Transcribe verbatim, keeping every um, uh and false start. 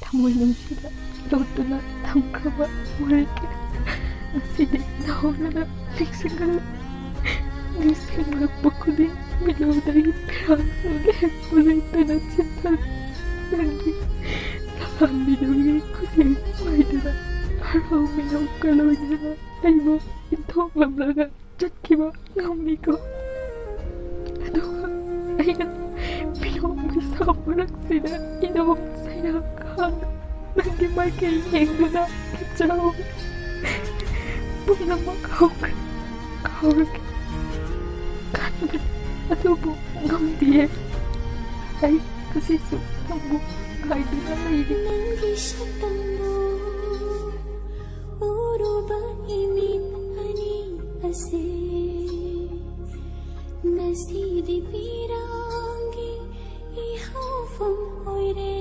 ꯊꯃꯣꯏꯅꯨꯡꯁꯤꯗ ꯂꯣꯠꯇꯨꯅ ꯊꯝꯈ꯭ꯔꯕ ꯋꯥꯔꯦꯞ ꯀꯌꯥ ꯉꯁꯤꯗꯤ ꯅꯧꯍꯧꯅꯅ ꯅꯤꯡꯁꯤꯡꯍꯜꯂꯦ꯫ ꯅꯤꯡꯁꯤꯡꯂꯛꯄ ꯈꯨꯗꯤꯡ ꯃꯤꯠꯂꯨꯗꯒꯤ ꯄꯤꯔꯥꯡꯁꯨ ꯂꯦꯞꯄ ꯂꯩꯇꯅ ꯆꯦꯟꯊꯔꯦ꯫ ꯅꯪꯒꯤ ꯂꯥꯛꯂꯝꯕꯤꯗꯨꯒꯤ ꯈꯨꯗꯤꯡ ꯉꯥꯏꯗꯨꯅ ꯍꯔꯥꯎ ꯃꯤꯅꯣꯛꯀ ꯂꯣꯏꯅꯅ ꯑꯩꯕꯨ ꯏꯟꯊꯣꯛꯂꯝꯂꯒ ꯆꯠꯈꯤꯕ ꯉꯝꯃꯤꯀꯣ꯫ ꯑꯗꯨꯒ ꯑꯩꯅ ꯃꯤꯅꯣꯛ ꯃꯩꯁꯥ ꯃꯔꯛꯁꯤꯗ ꯏꯗꯣꯝ ꯁꯩꯔꯥꯡ ꯈꯥꯡꯅ ꯅꯪꯒꯤ ꯃꯥꯏꯀꯩ ꯌꯦꯡꯗꯨꯅ ꯂꯦꯞꯆꯍꯧꯏ꯫ ꯄꯨꯝꯅꯃꯛ ꯍꯧꯈ꯭ꯔꯦ, ꯀꯥꯎꯔꯒꯦ ꯈꯟꯕꯅꯤ, ꯑꯗꯨꯕꯨ ꯉꯝꯗꯤꯌꯦ꯫ ꯑꯩ ꯉꯁꯤꯁꯨ ꯅꯪꯕꯨ ꯉꯥꯏꯗꯨꯅ ꯂꯩꯔꯤ꯫ ꯅꯪꯒꯤ ꯁꯛꯇꯝꯕꯨ ꯎꯔꯨꯕ ꯏꯃꯤꯠ ꯑꯅꯤ ꯑꯁꯤ ꯉꯁꯤꯗꯤ ꯄꯤꯔꯥꯡꯒꯤ ꯏꯍꯧꯐꯝ ꯑꯣꯏꯔꯦ꯫